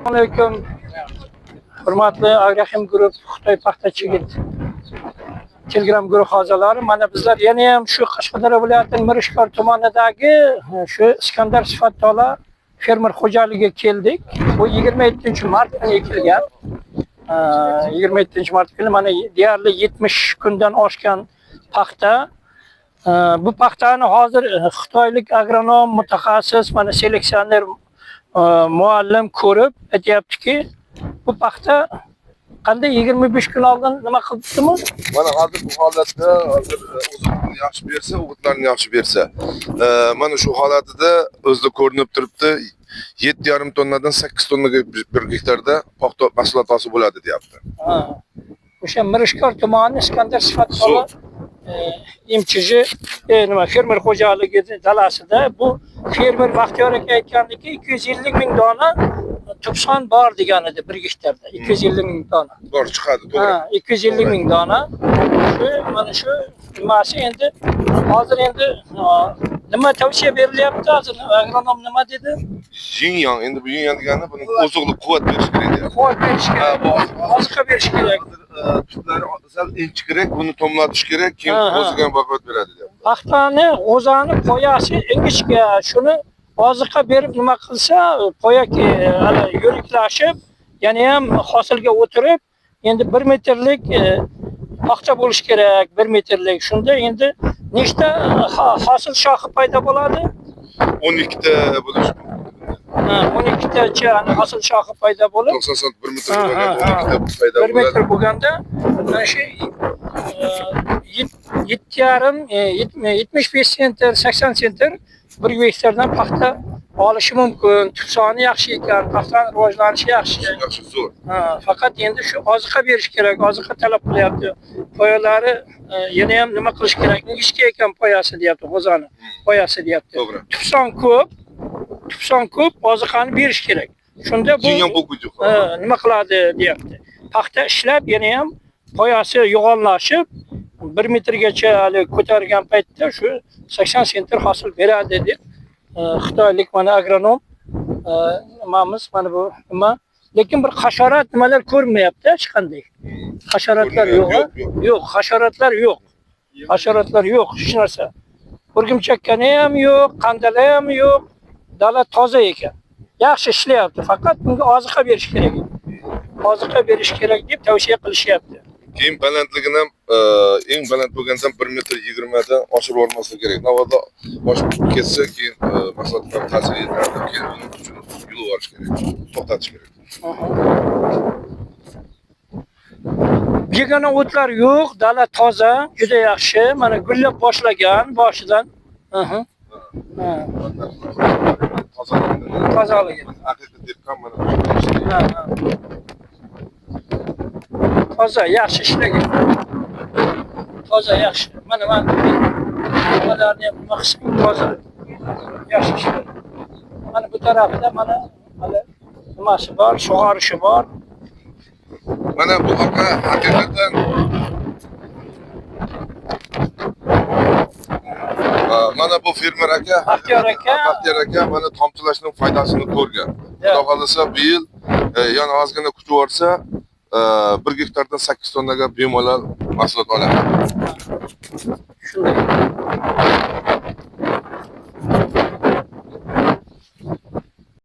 Alaykum. Hurmatli Agroxim Group Xitoy paxta chigit Telegram guruh a'zolari, mana bizlar yana ham shu Qashqadaryo viloyatining Mirishkor tumanidagi shu Iskandar Sifattola fermer xo'jaligiga keldik. Bu 27-mart kuni ekilgan. 27-mart kuni mana deyarli 70 kundan oshgan paxta. Bu paxtani hozir xitoylik agronom, mutaxassis, mana seleksioner muallim ko'rib aytayaptiki, bu paxta qanday 25 kun oldin nima qilibdimi? Mana hozir bu holatda hozir o'zini yaxshi bersa, o'g'itlarni yaxshi bersa, mana shu holatida o'zida ko'rinib turibdi, 7,5 tonnadan 8 tonnaga bir gektarda paxta mahsulot hosil bo'ladi deyapti. Ha. O'sha Mirishkor tumani Iskandar Sifattola MCJ nima fermer xo'jaligi dalasida bu fermer Baxtiyor aka aytgandiki 250 ming dona tupson bor degan edi bir gektarda 250 ming dona. Bor chiqadi, to'g'ri. Ha, 250 ming dona. Shu mana shu nimasi endi hozir endi nima tavsiya berilyapti hozir agronom nima dedi? Yin-yang, endi bu yin-yang degani buni oziqlik quvvat berish kerak deyapti. Quvvat berish kerak, oziqa berish kerak. Tuplari sal inchikroq, buni tomlatish kerak, keyin o'ziga ham baquvvat beradi deyapti. Paxtani, g'o'zani poyasi ingichka, shuni oziqa berib nima qilsa, poya hali yuriklashib, yana ham hosilga o'tirib, endi 1 metrlik paxta bo'lish kerak, 1 metrlik. Shunda endi nechta hosil shoxi paydo bo'ladi? 12 ta bo'lishi mumkin. Ha, 12 tacha hosil shoxi paydo bo'lib, 90 cm 1 metr bo'lganda 12 ta paydo bo'ladi. 1 metr bo'lganda mana shu 7,5, 75 sentr, 80 sentr bir gektardan paxta olishi mumkin. Tut soni yaxshi ekan, paxtani rivojlanishi yaxshi. Yaxshi, zo'r. Ha, faqat endi shu oziqa berish kerak, oziqa talab qilyapti. Poyalari yana ham nima qilish kerak? Ingichka ekan poyasi deyapti, g'o'zani poyasi deyapti. To'g'ri. Tupson ko'p, tupson ko'p, oziqani berish kerak. Shunda bu nima qiladi deyapti. Paxta ishlab yana ham poyasi yo'g'onlashib 1 metrgacha hali ko'targan paytda shu 80 sentr hosil beradi deb xitoylik mana agronom nimamiz mana bu nima, lekin bir hasharot nimalar ko'rinmayapti hech qanday. Hasharotlar yo'q, yo'q, hasharotlar yo'q. Hasharotlar yo'q, hech narsa. O'rgimchakkani ham yo'q, qandala ham yo'q. Dala toza ekan. Yaxshi ishlayapti, faqat bunga oziqa berish kerak. Oziqa berish kerak deb tavsiya qilishyapti. Keyin balandligini ham eng baland bo'lgandan 1 metr 20 dan oshirib yubormaslik kerak. Navoda oshib ketsa, keyin mahsulotga ta'sir etadi, keyin uni uchun yulib yuborish kerak, to'xtatish kerak. Begona o'tlar yo'q, dala toza, juda yaxshi. Mana gullab boshlagan boshidan. Tozaligi. Haqiqiy dehqon mana bu. Toza, yaxshi ishlagan. Toza, yaxshi. Mana mana nimalarni ham nima qilsang toza. Yaxshi ishlagan. Mana bu tarafida mana hali nimasi bor, sug'orishi bor. Mana bu aka haqiqatan mana bu fermer aka, Baxtiyor aka, Baxtiyor aka mana tomchilashning foydasini ko'rgan. Xudo xohlasa bu yil yana ozgina kutib yuborsa, 1 gektardan 8 tonnaga bemalol mahsulot oladi. Shunday.